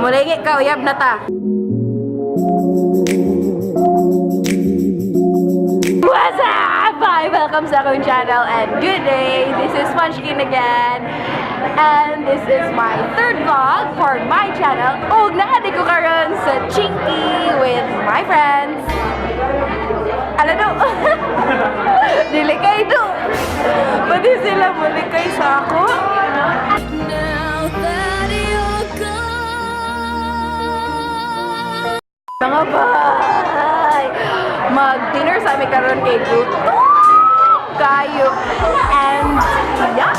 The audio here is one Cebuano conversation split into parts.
Umulingi ka, uyab na ta. What's up? Hi! Welcome sa akong channel and good day! This is Munchkin again. And this is my third vlog for my channel. Ug naa ko karon sa Chinky with my friends. Ala do. Dili kay do. Pwede sila mulikay sa ako. Now that you're gone. Mga bay! Mag-dinner sa amin karon kay gutom kayo. And yeah!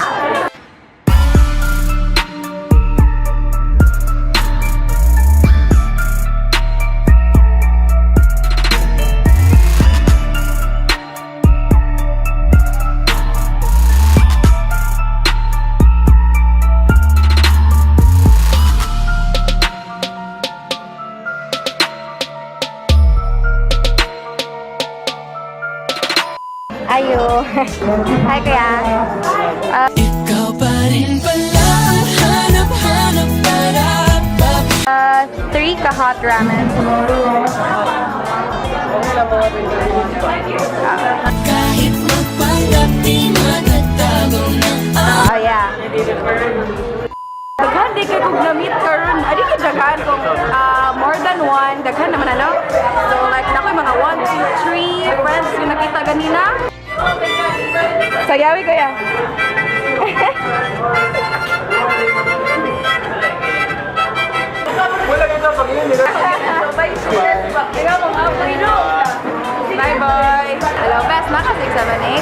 Ayo. Hi, kuya. Ikaw pa rin pala ang hanap-hanap para pa Three ka hot ramen. Kahit magpanggap di matatago na ang Oh, yeah. Daghan di kay kog na-meet karon. Adi kay daghan kung more than one, daghan naman ano. So like nako yung mga 1, 2, 3 friends yung nakita ganina. Sayawi kuya. Ikaw mong apoy no. Bye boy. Hello, best naka 6 7 8.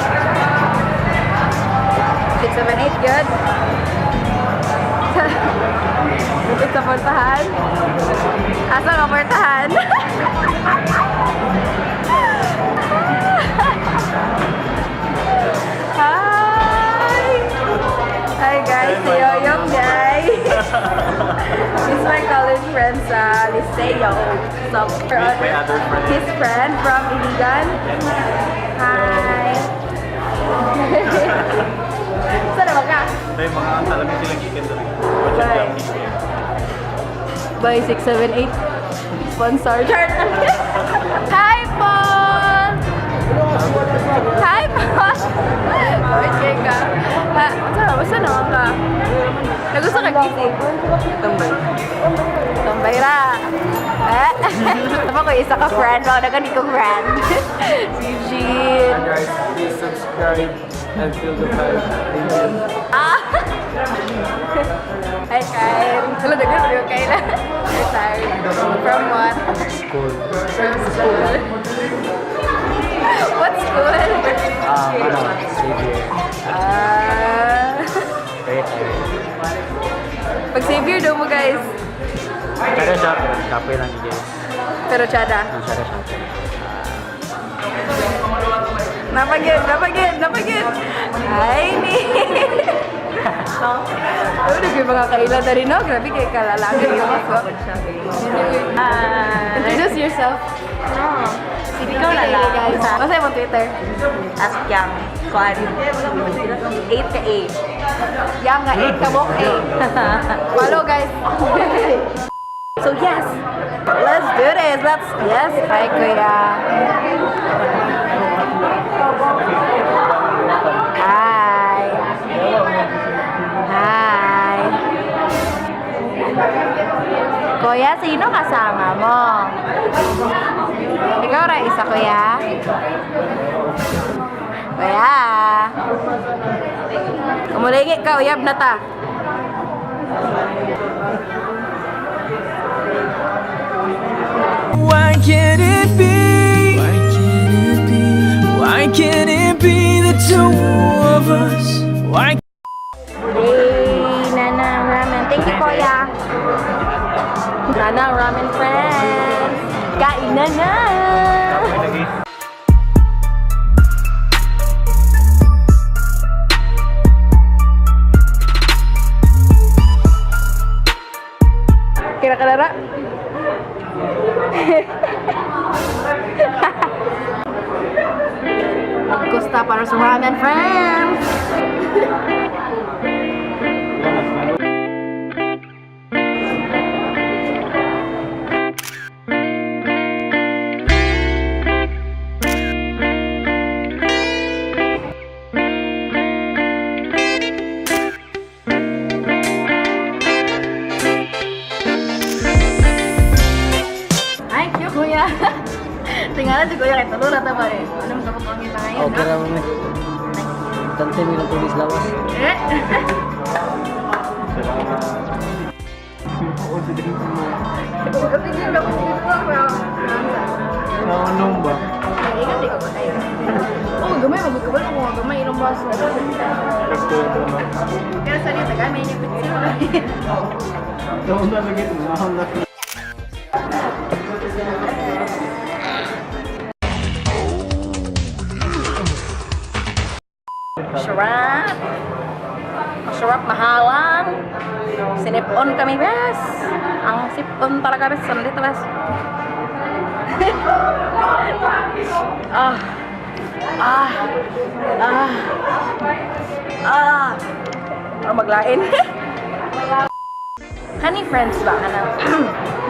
6 7 8 good. Bukod sa portahan. Asa ka portahan? Hi! Hi guys, si Yoyong guys. He's my college friend sa Liceo. So, my other friend. His friend from Iligan. Hi! Saan na ba ka? Tayo mga salamin sila gikan dali. Bye. Bye, 678. Sponsor. Char! Hi, Paul! Hi, Paul! Okay ka. Ha, saan ba? Saan naman ka? Nagusto ka gising? Tambay. Tambay ra. Eh? Tama ko isa ka friend. Wow, nagani ko friend. Si Jean. Guys, please subscribe and feel the vibe. Thank you. Ah! Hi, Kyle. Hello, daghan mo Kyle. Retired. From what? School. From school. What school? Ano, Xavier. Ah. Retired. Pag Xavier daw mo, guys. Pero siya, kapoy lang guys. Pero tsada. Ang siya siya. Napagid, napagid, napagid. Ay, ni. Oh, naging mga kailan na rin, no? Grabe kay kalalaki yung ako. Introduce yourself. No. Sige Ikaw na lang. Guys. Basta mo Twitter. Ask yang. Kuan. 8 ka 8. Yang nga, 8 ka bok eh. Follow, guys. So, yes. Let's do this. Let's, yes. Hi, kuya. Hi. Hi. Kuya, sino kasama mo? Ikaw ra isa, kuya. Kuya. Kumulingi ka, uyab na ta. Why can't it be? Why can't it be? Why can't it be the two of us? Why Hey, Nana Ramen. Thank you, Kuya. Nana Ramen friends. Kain na na! Lagi. Kira ka lara? Gusta para sa ramen friends! Tingala si Kuya kay tulo na ta pare. Ano mo kapag ang ngayon? Okay ra mo. Tante mi lang tulis lawas. Eh? Naunong ba? Ingat di ko patay. Oh, gamay magkabal ako nga gamay ilang baso. Nagtuto na. Pero sa niya taga may nipit sila. Naunong na lagi. Naunong na. Sarap! Masarap, mahalan. Sinipon kami, bes. Ang sipon talaga, bes. Sandito, bes. Ah. Ah. Ah. Ah. Ah, maglain. Kani friends ba kanang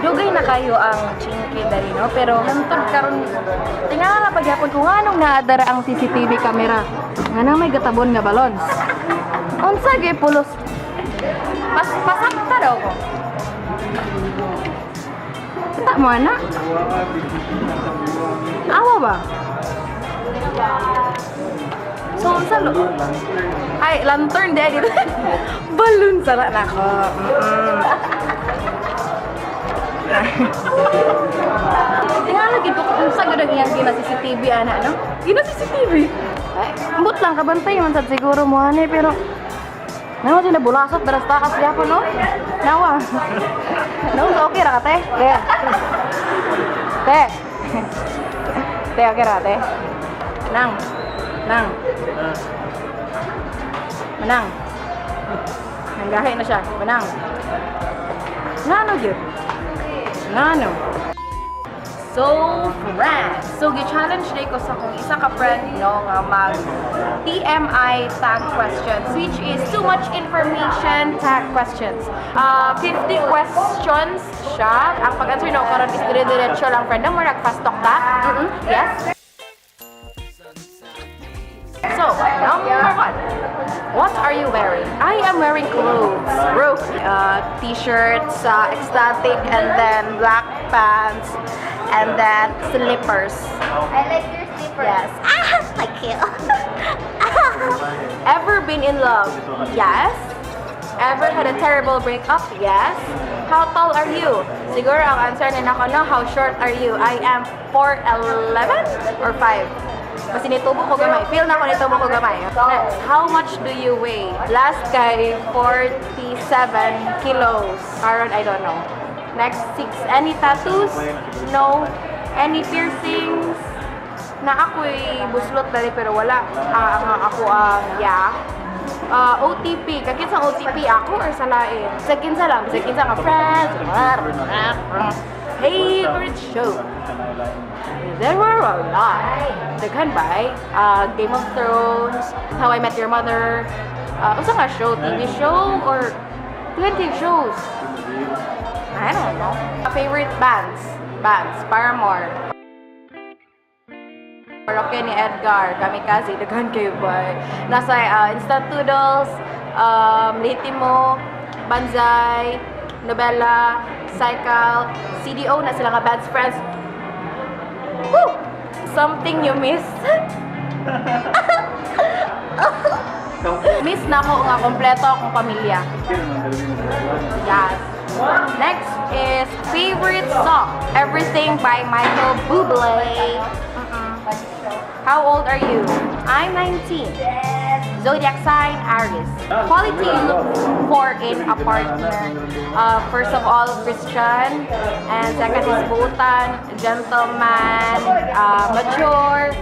dugay na kayo ang chinky dali no, pero hantod karon tingala pagyapon ko nganong naadara ang CCTV camera nganong may gatabon nga balons unsa gyud pulos pas pasakta daw ko kita mo ana awa ba so unsa lo ay lantern di dito balloon sala na ako. Tingala gid ko kung sa gud ang iyang gina CCTV ana no. Gina CCTV. Ay, ambot lang kabantay man sad siguro mo ani pero Nawa sila bulasot daras takas gyapon no. Nawa. Nawa okay ra ka te. Te. Te. Te okay ra te. Nang. Nang. Manang. Nanggahi na siya. Manang. Ngano gyud? Ngano? So, friends. So, gi-challenge day ko sa kung isa ka friend, no, nga mag TMI tag questions, which is too much information tag questions. 50 questions siya. Ang pag-answer na karon is dire-diretso lang, friend. No, murag fast talk ta? Yes? So, number one. What are you wearing? I am wearing clothes. Bro, t-shirts, ecstatic, and then black pants, and then slippers. I like your slippers. Yes. Ah, like you. Ever been in love? Yes. Ever had a terrible breakup? Yes. How tall are you? Siguro ang answer na nako, no, how short are you? I am 4'11 or 5. Basta nitubo ko gamay. Feel na ako nitubo ko gamay. Next, how much do you weigh? Last kay 47 kilos. Karon, I don't know. Next, six. Any tattoos? No. Any piercings? Na ako'y buslot dali pero wala. Ah, ang ako ang yeah. Ah, OTP. Kakinsang OTP ako or sa lain? Sa kinsa lang. Sa kinsa nga friends. Favorite show? There were a lot. Daghan ba? Eh? Game of Thrones, How I Met Your Mother. Unsa nga show? TV show or 20 shows? I don't know. Favorite bands? Bands. Paramore. Rocky ni Edgar, Kamikaze, daghan kayo ba? Nasa Instant Noodles, Litimo, Banzai, Nobela, Cycle, CDO na sila nga bands friends. Woo! Something you miss? Miss na ako nga kompleto akong pamilya. Yes. Next is favorite song, Everything by Michael Bublé. How old are you? I'm 19. Zodiac sign, Aries. Quality you look for in a partner. First of all, Christian. And second is Bhutan, gentleman, mature.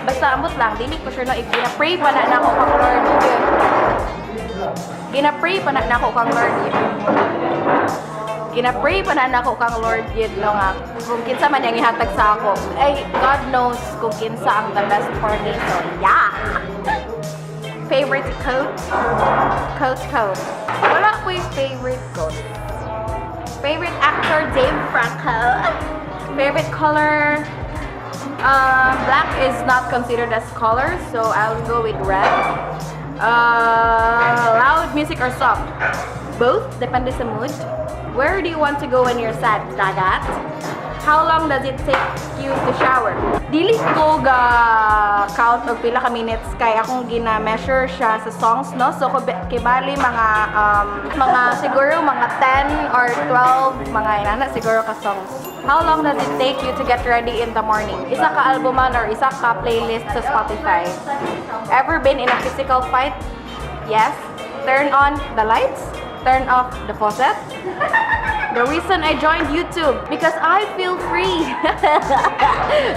Basta ambot lang, dili ko sure no, if gina-pray pa na nako kang Lord yun. Gina-pray pa na nako kang Lord yun. Gina-pray pa na nako kang Lord yun no nga kung kinsa man yang ihatag sa ako. Ay, God knows kung kinsa ang the best for me. So, yeah. Favorite coat? Coat, coat. Wala ko yung favorite coat. Favorite actor, Dave Franco. Favorite color? Black is not considered as color, so I'll go with red. Loud music or soft? Both, depende sa mood. Where do you want to go when you're sad? Dagat. How long does it take you to shower? Dili ko ga count og pila ka minutes kay akong gina-measure siya sa songs, no? So kibali mga siguro mga 10 or 12, mga inana siguro ka songs. How long does it take you to get ready in the morning? Isa ka albuman or isa ka playlist sa Spotify? Ever been in a physical fight? Yes. Turn on the lights? Turn off the faucet? The reason I joined YouTube, because I feel free.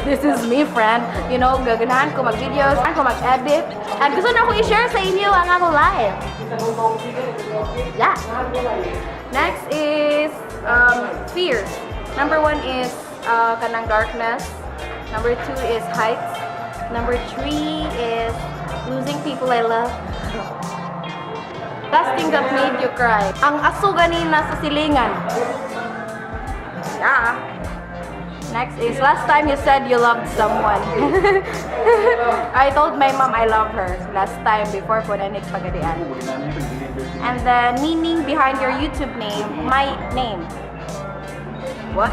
This is me, friend. Gaganahan ko mag-videos, ko mag-edit, and gusto na akong i-share sa inyo ang akong life. Yeah. Next is fears. Number one is kanang darkness. Number two is heights. Number three is losing people I love. Last thing that made you cry. Ang aso ganina sa silingan. Yeah. Next is last time you said you loved someone. I told my mom I love her last time before ko na pagadian. And the meaning behind your YouTube name, my name. What?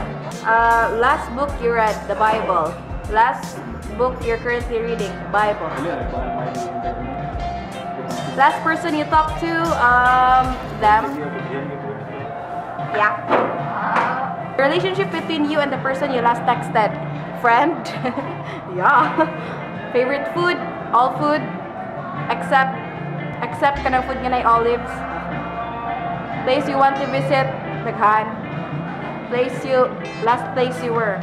Last book you read, the Bible. Last book you're currently reading, Bible. Last person you talked to, them. Yeah. Relationship between you and the person you last texted. Friend? Yeah. Favorite food? All food. Except kanang food nga nay olives. Place you want to visit? Daghan. Last place you were.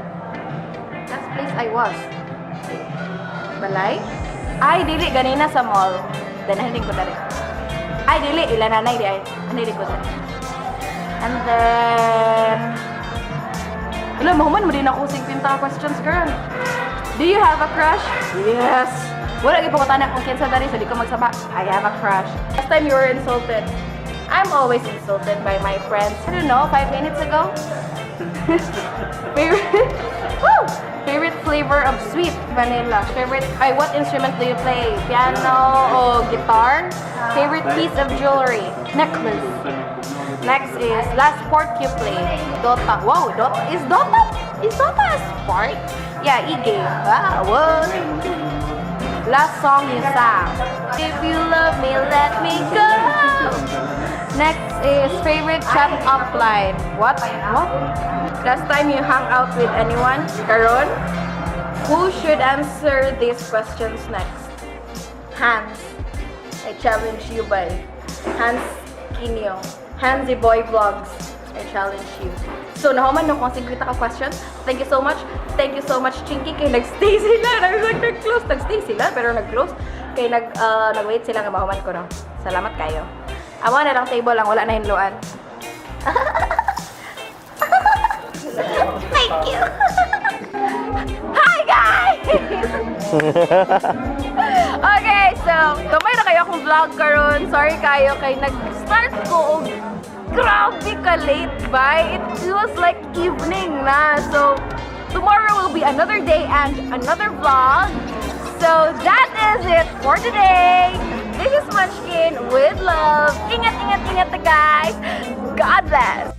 Last place I was. Balay? Ay, dili, ganina sa mall. Danahin ko dali. Ay, dili, ila nanay di ay. Ano ko dali. And then, alam mo, man, mo din ako 50 questions, girl. Do you have a crush? Yes. Wala gyud pangutana kung kinsa dali, so di ko magsaba. I have a crush. Last time you were insulted. I'm always insulted by my friends. I don't know, 5 minutes ago? Favorite, woo! Favorite flavor of sweet? Vanilla. Favorite, ay, what instrument do you play? Piano o guitar? Favorite piece of jewelry? Necklace. Next is last sport you play. Dota. Wow, Dota. Is Dota a sport? Yeah, e-game. Wow, what? Last song you sang. If you love me, let me go. Next is favorite chat up line. What? What? Last time you hung out with anyone? Karon? Who should answer these questions next? Hans. I challenge you by Hans Kinyo. Hansy Boy Vlogs. I challenge you. So, nahuman na kung 50 ka questions. Thank you so much. Thank you so much, Chinky, kay nag-stay sila. Nag-close. Nag-stay sila, pero nag-close. Kay nag-wait sila nga mahuman ko, no? Salamat kayo. Amo na lang table lang, wala na hinluan. Thank you. Hi, guys! Okay, so, gamay na kayo akong vlog karon. Sorry kayo kay nag-start ko og grabe ka late ba? It was like evening na. So, tomorrow will be another day and another vlog. So, that is it for today. This is Munchkin with love. Ingat, ingat, ingat, guys. God bless.